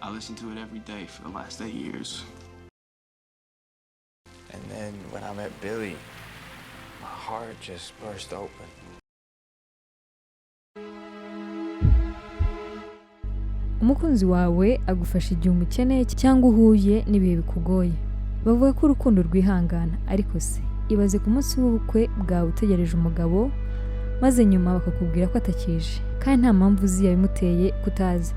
I listened to it every day for the last 8 years. And then when I met Billy, my heart just burst open. Umukunzi wawe agufasha igihe umukeneye cyangwa uhuye n'ibihe bikugoye. Bavuga ko urukundo rwihangana, ariko se ibaze ku munsi w'ubukwe bwawe utegereje umugabo, maze nyuma bakakubwira ko atakije kandi nta mpamvu uzi yabimuteye kutaza.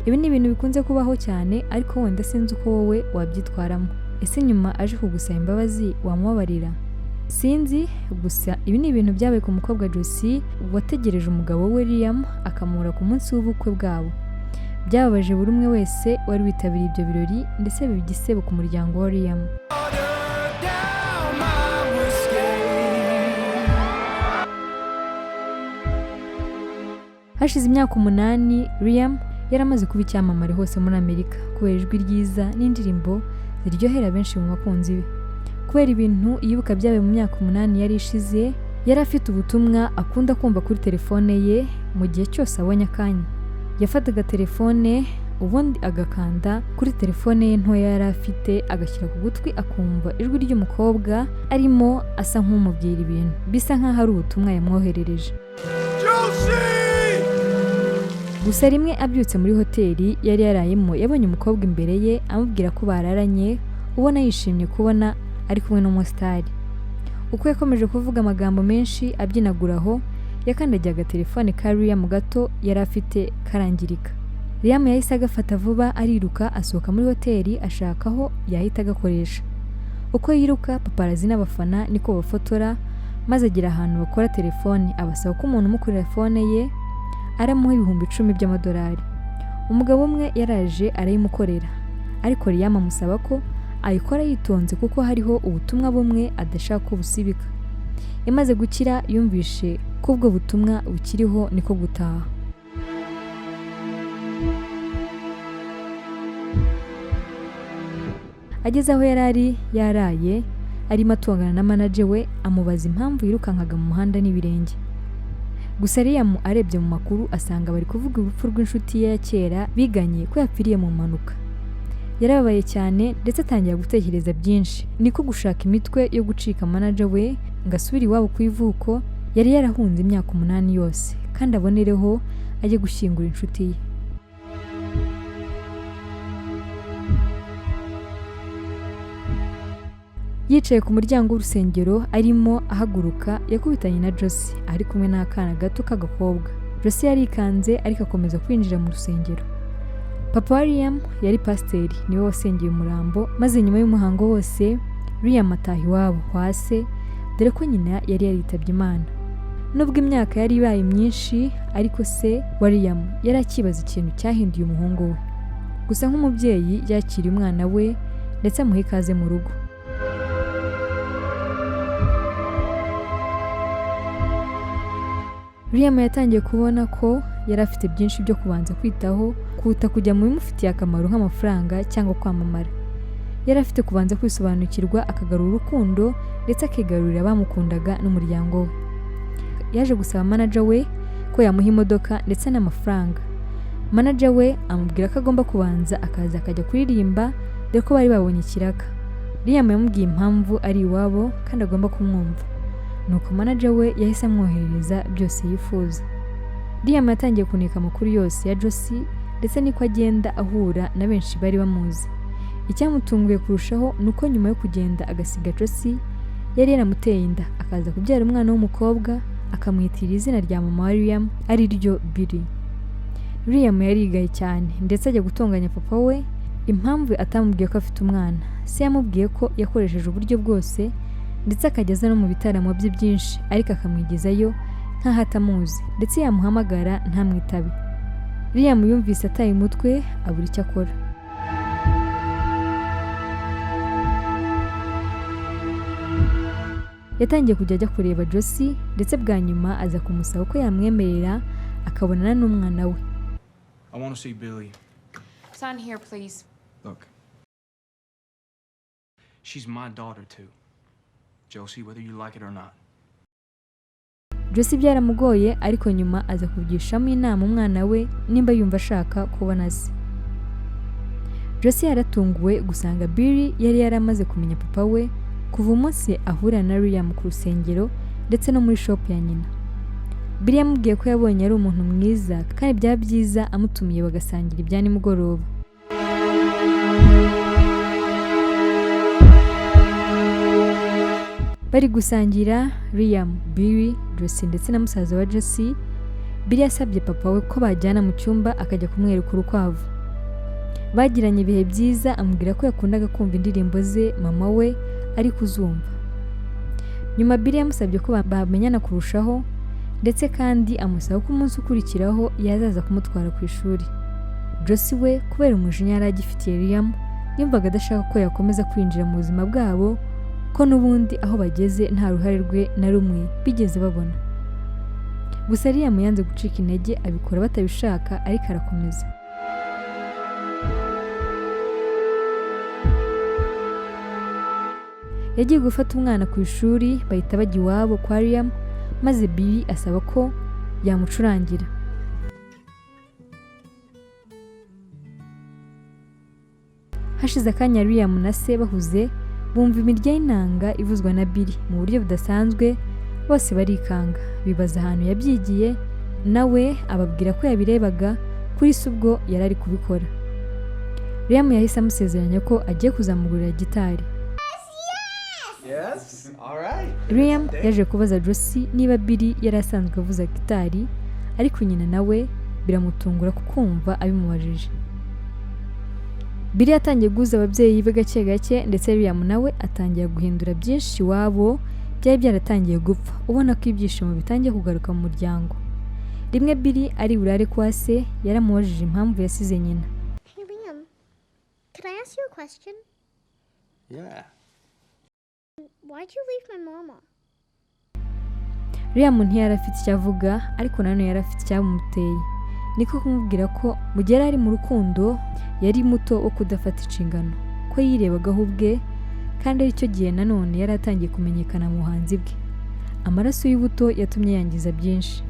Ibi ni ibintu bikunze kubaho cyane, ariko wenda sinzi uko wowe wabyitwaramo. Ese nyuma aje kugusaba imbabazi wamubabarira? Sinzi, gusa ibi ni ibintu byabaye ku mukobwa Josie wategereje umugabo we Liam akamubura ku munsi w'ubukwe bwabo. Byababaje buri umwe wese wari witabiriye ibyo birori, ndetse biba igisebo ku muryango wa Liam. Down my whiskey. Hashize imyaka 8, Liam yari amaze kuba icyamamare hose muri Amerika kubera ijwi ryiza n'indirimbo ziryohera benshi mu bakunzi be. Kubera ibintu yibuka byabaye mu myaka 8 yari ishize, yari afite ubutumwa akunda kumva kuri telefone ye mu gihe cyose abonye akanya. Yafataga telefone, ubundi agakanda kuri telefone ye ntoya yari afite, agashyira ku gutwi, akumva ijwi ry'umukobwa arimo asa nk'umubwira ibintu bisa nk'aho ari ubutumwa yamwoherereje. Gusa rimwe abyutse muri hoteli yari yarayemo, yabonye umukobwa imbere ye amubwira ko bararanye, ubona yishimye kubona ari kumwe n'umusitari. Uko yakomeje kuvuga amagambo menshi abyinagura aho, yakandagiye agatelefone ka Liam gato yari afite karangirika. Liam yahise agafata vuba, ariruka asohoka muri hoteli ashaka aho yahita agakoresha. Uko yiruka, paparazzi n'abafana niko bafotora, maze agera ahantu bakora telefone, abasaba ko umuntu umukorera phone ye aramuha 10,000 by'amadolari. Umugabo umwe yaraje arayimukorera, ariko Liam amusaba ko ayikora yitonze kuko hariho ubutumwa bumwe adashaka ko busibika. Imaze gukira, yumvishe ko ubwo butumwa bukiriho, niko gutaha. Ageze aho yari ari yaraye, arimo atongana na manager we, amubaza impamvu yirukankaga mu muhanda n'ibirenge. Gusa Liam arebye mu makuru asanga bari kuvuga urupfu rw'inshuti ye ya kera biganye, ko yapfiriye mu mpanuka. Yarababaye cyane ndetse atangira gutekereza byinshi, niko gushaka imitwe yo gucika manager we ngo asubire iwabo ku ivuko yari yarahunze imyaka 8 yose, kandi abonereho ajye gushyingura inshuti ye. Yicaye ku muryango w'urusengero arimo ahaguruka, yakubitanye na Josie ari kumwe n'akana gato k'agakobwa. Josie yarikanze, ariko akomeza kwinjira mu rusengero. Papa wa Liam yari pasiteri, niwe wasengeye umurambo, maze nyuma y'umuhango wose Liam ataha iwabo kwa se, dore ko nyina yari yaritabye Imana. Nubwo imyaka yari ibaye myinshi, ariko se wa Liam yari akibaza ikintu cyahinduye umuhungu we. Gusa nk'umubyeyi yakiriye umwana we ndetse amuha ikaze mu rugo. Liam yatangiye kubona ko yari afite byinshi byo kubanza kwitaho kuruta kujya mu bimufitiye akamaro nk'amafaranga cyangwa kwamamara. Yari afite kubanza kwisobanukirwa, akagarura urukundo ndetse akigarurira abamukundaga n'umuryango we. Yaje gusaba manager we ko yamuha imodoka ndetse n'amafaranga. Manager we amubwira ko agomba kubanza akaza akajya kuririmba, dore ko bari babonye ikiraka. Liam yamubwiye impamvu ari iwabo kandi agomba kumwumva, nuko manager we yahise amwoherereza byose yifuza. Liam yatangiye kuneka amakuru yose ya Josie ndetse niko agenda ahura na benshi bari bamuzi. Icyamutunguye kurushaho ni uko nyuma yo kugenda agasiga Josie yari yaramuteye inda, akaza kubyara umwana w'umukobwa, akamwitira izina rya mama wa Liam, ari ryo Billy. Liam yarigaye cyane ndetse ajya gutonganya papa we impamvu atamubwiye ko afite umwana. Se yamubwiye ko yakoresheje uburyo bwose ndetse akajya aza no mu bitaramo bye byinshi, ariko akamwigezayo nk'aho atamuzi, ndetse yamuhamagara ntamwitabe. Liam yumvise ataye umutwe, abura icyo akora. Yatangiye kujya ajya kureba Josie, ndetse bwa nyuma aza kumusaba ko yamwemerera akabonana n'umwana we. I want to see Billy. Sign here, please. Look. She's my daughter, too. Josie, whether you like it or not. Josie byaramugoye, ariko nyuma aza kugishamo inama umwana we nimba yumva ashaka kubona se. Josie yaratunguwe gusanga Billy yari yaramaze kumenya papa we kuva umunsi ahura na Liam ku rusengero ndetse no muri shop ya nyina. Billy yamubwiye ko yabonye ari umuntu mwiza kandi byaba byiza amutumiye bagasangira ibya nimugoroba. Bari gusangira Liam, Billy, Josie ndetse na musaza wa Josie, Billy yasabye papa we ko bajyana mu cyumba akajya kumwereka urukwavu. Bagiranye ibihe byiza, amubwira ko yakundaga kumva indirimbo ze mama we ari kuzumva. Nyuma Billy yamusabye ko bamenyana kurushaho ndetse kandi amusaba ko umunsi ukurikiraho yazaza kumutwara ku ishuri. Josie we kubera umujinya yari agifitiye Liam, yumvaga adashaka ko yakomeza kwinjira mu buzima bwabo, ko n'ubundi aho bageze nta ruhare rwe na rumwe bigeze babona. Gusa Liam yanze gucika intege, abikora batabishaka ariko arakomeza. Yagiye gufata umwana ku ishuri, bahita bajya iwabo kwa Liam, maze Billy asaba ko yamucurangira. Hashize akanya Liam na se bahuze, bumva imirya y'inanga ivuzwa na Billy mu buryo budasanzwe, bose barikanga, bibaza ahantu yabyigiye, nawe ababwira ko yabirebaga kuri se ubwo yari ari kubikora. Liam yahise amusezeranya ko agiye kuzamugurira gitari. Yes? All right. Liam yaje kubaza Josie niba Billy yari asanzwe avuza gitari, ariko nyina nawe biramutungura kumva abimubajije. Billy yatangiye guhuza ababyeyi be gake gake, ndetse Liam nawe atangira guhindura byinshi iwabo byari byaratangiye gupfa, ubona ko ibyishimo bitangiye kugaruka mu muryango. Rimwe Billy ari burare kwa se, yaramubajije impamvu yasize nyina. Hey, Liam, can I ask you a question? Yeah. Why'd you leave my mama? Liam ntiyari afite icyo avuga, ariko nanone yari afite icyamuteye. Niko kumubwira ko mu gihe yari ari mu rukundo yari muto wo kudafata inshingano, ko yirebagaho ubwe, kandi aricyo gihe nanone yari atangiye kumenyekana mu buhanzi bwe. Amaraso y'ubuto yatumye yangiza byinshi.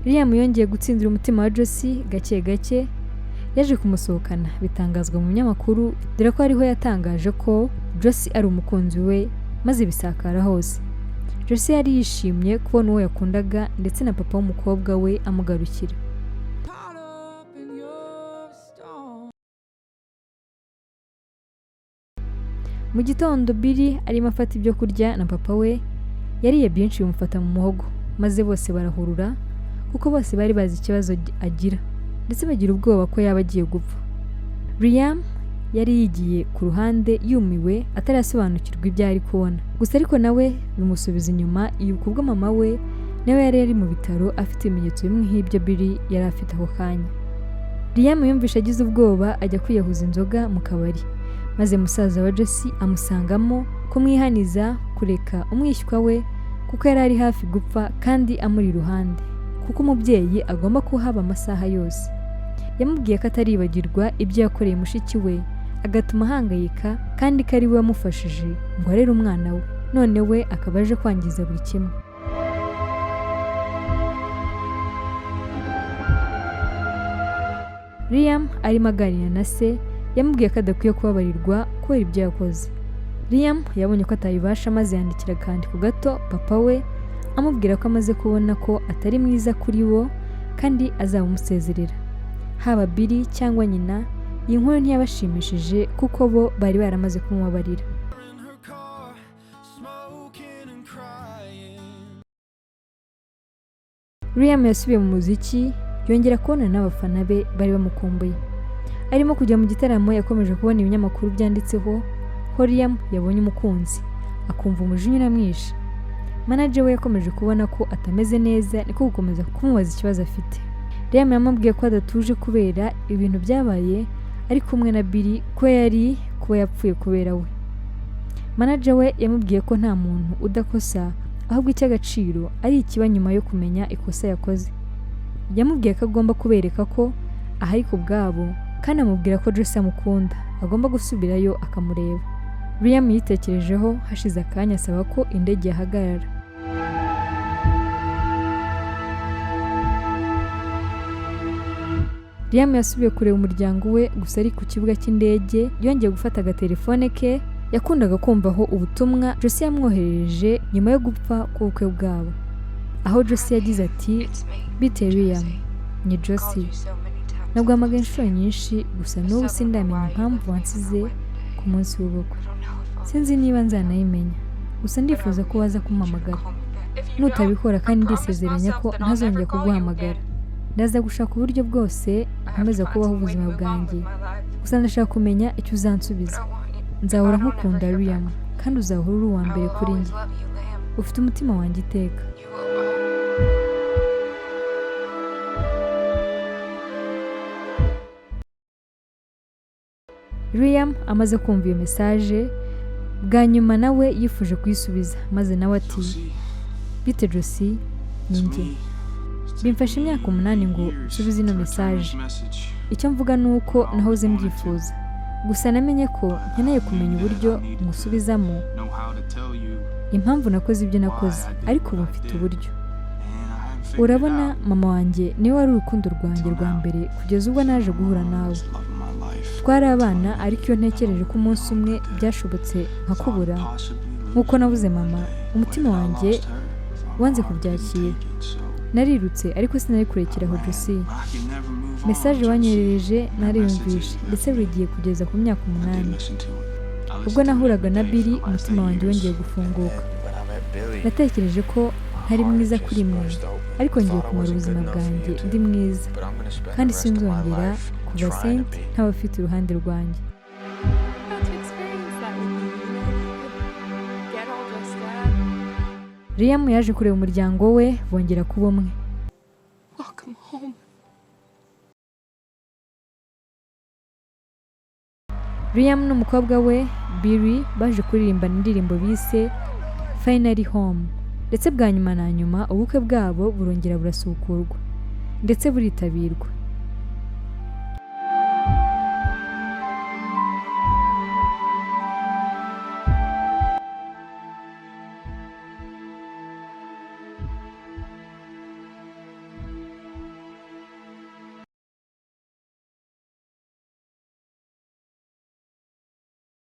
Liam yongeye gutsindira umutima wa Josie gake gake, yaje kumusohokana bitangazwa mu binyamakuru, dore ko ariho yatangaje ko Josie ari umukunzi we, maze bisakara hose. Josie yari yishimye kubona uwo yakundaga ndetse na papa w'umukobwa we amugarukira. Mu gitondo Billy arimo afata ibyo kurya na papa we, yariye byinshi bimufata mu muhogo, maze bose barahurura kuko bose bari bazi ikibazo agira, ndetse bagira ubwoba ko yaba agiye gupfa. Liam yari yigiye ku ruhande yumiwe, atarasobanukirwa ibyo ari kubona. Gusa ariko nawe bimusubiza inyuma, yibuka ubwo mama we nawe yari ari mu bitaro afite ibimenyetso bimwe nk'ibyo Billy yari afite ako kanya. Liam yumvishe agize ubwoba ajya kwiyahuza inzoga mu kabari, maze musaza wa Josie amusangamo kumwihaniza kureka umwishywa we kuko yari ari hafi gupfa kandi amuri iruhande, kuko umubyeyi agomba kuhaba amasaha yose. Yamubwiye ko ataribagirwa ibyo yakoreye mushiki we agatuma ahangayika, kandi ko ari we wamufashije ngo arere umwana we, none we akaba aje kwangiza buri kimwe. Liam arimo aganira na se, yamubwiye ko adakwiye kubabarirwa kubera ibyo yakoze. Liam yabonye ko atabibasha, maze yandikira akandiko gato papa we amubwira ko amaze kubona ko atari mwiza kuri bo kandi azabamusezerera. Haba Billy cyangwa nyina, iyi nkuru ntiyabashimishije kuko bo bari baramaze kumubabarira. In her car, smoking and crying. Liam yasubiye mu muziki, yongera kubonana n'abafana be bari bamukumbuye. Arimo kujya mu gitaramo yakomeje kubona ibinyamakuru byanditseho ko Liam yabonye umukunzi, akumva umujinya uramwishe. Manager we yakomeje kubona ko atameze neza, niko gukomeza kumubaza ikibazo afite. Liam yamubwiye ko adatuje kubera ibintu byabaye ari kumwe na Billy, ko yari kuba yapfuye kubera we. Manager we yamubwiye ko nta muntu udakosa, ahubwo icy'agaciro ari ikiba nyuma yo kumenya ikosa yakoze. Yamubwiye ko agomba kubereka ko ahari ku bwabo, kandi amubwira ko Josie amukunda, agomba gusubirayo akamureba. Liam yitekerejeho hashize akanya asaba ko indege yahagarara. Liam yasubiye kureba umuryango we gusa ari ku kibuga cy'indege yongeye gufata agatelefone ke yakundaga kumvaho ubutumwa Josie yamwoherereje nyuma yo gupfa k'ubukwe bwabo, aho Josie yagize ati: It's me. "Bite Liam, Josie. ni Called Josie. you so many times. Naguhamagaye inshuro nyinshi, gusa I n'ubu still don't know sindamenya why you impamvu left me on our wansize wedding day. ku munsi w'ubukwe. I don't know if I'll Sinzi niba nzanayimenya, gusa but I ndifuza ko really waza need you to kumpamagara. call me back. If you don't, Nutabikora I kandi promise ndisezeranya myself ko that I'll ntazongera never call you kuguhamagara. again. Ndaza gushaka uburyo bwose I have to nkomeza find kubaho some way to ubuzima move on bwanjye, with my life. gusa ndashaka kumenya icyo But uzansubiza. I want you. If Nzahora I don't ever nkukunda hear back Liam, from you, kandi uzahora uri uwa I mbere will kuri always njye. love you, Liam. Ufite umutima wanjye iteka." You will always. Liam amaze kumva iyo mesaje bwa nyuma nawe yifuje kuyisubiza, maze nawe ati: Josie, "Bite Josie, ni it's njye. me. It's Bimfashe taken imyaka me 8 ngo years nsubize ino to return mesaje. this message. Icyo mvuga ni uko nahoze mbyifuza, gusa namenye ko nkeneye kumenya uburyo musubizamo Know how to tell you, impamvu nakoze ibyo nakoze, ariko ubu mfite uburyo. and I haven't figured it Urabona, out. mama wanjye niwe wari urukundo rwanjye rwa mbere kugeza ubwo naje guhura nawe. It's love of my life. Twari abana, ariko iyo ntekereje ko umunsi umwe byashobotse nkakubura Possibly lose nk'uko nabuze mama, one day. umutima But I wanjye lost her, my wanze heart couldn't kubyakira. take it, so Narirutse ariko sinari kurekera aho Josie. I can never move on, Mesaje Josie. wanyoherereje nariyumvishe, ndetse buri gihe kugeza ku myaka I did 8. listen to it. I Ubwo listened to it nahuraga every na day Billy, for the last umutima 8 wanjye years. wongeye gufunguka. And when I met Billy, Natekereje ko my ntari heart mwiza just kuri mwe, burst open. ariko ngiye Thought I kumara wasn't ubuzima good enough for bwanjye you two, ndi mwiza, but I'm gonna spend kandi the rest of my sinzongera life kuva trying to Saint be. ntabafite iruhande rwanjye. Got to experience that with you, you know? We could get all dressed up. Liam yaje kureba umuryango we bongera kuba umwe. Welcome home. Liam n'umukobwa we Billy baje kuririmbana indirimbo bise Finally Home, ndetse bwa nyuma na nyuma ubukwe bwabo burongera burasukurwa ndetse buritabirwa.